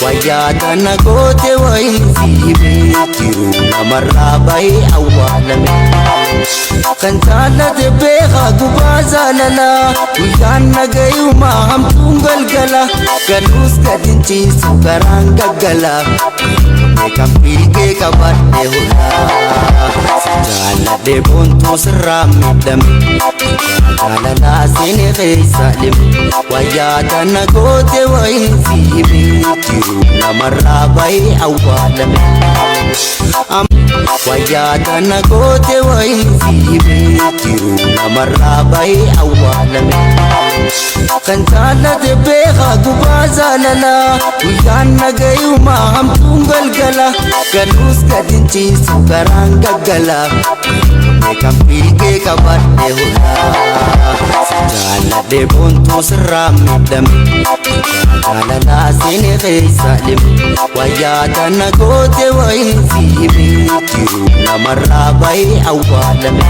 Wayyaa tana goote wayiin si hime jiruu namarraa bahee awwaalame. Kan jaalate beekaa gubaa jaalalaa guyyaan nagayumaa hamtuun galgala galuus gad hin ciisu garaan gaggala. Kan fiigee qabadhe hulaa jaaladhe boontuu sirraa miidhame jaalalaa seene keessa dhime wayyaa tana goote wayiin si hime jiruu namarraa bahee awwaalame. Wayyaa tana goote wayiin si hime jiruu namarraa bahee awwaalame. Kan jaalate beekaa gubaa jaalalaa guyyaan nagayumaa hamtuun galgala galuus gad hin ciisu garaan gaggala. Kan fiigee qabadhe hulaa jaaladhe boontuu sirraa miidhame jaalalaa seene keessa dhime wayyaa tana goote wayiin si hime jiruu namarraa bahee awwaalame.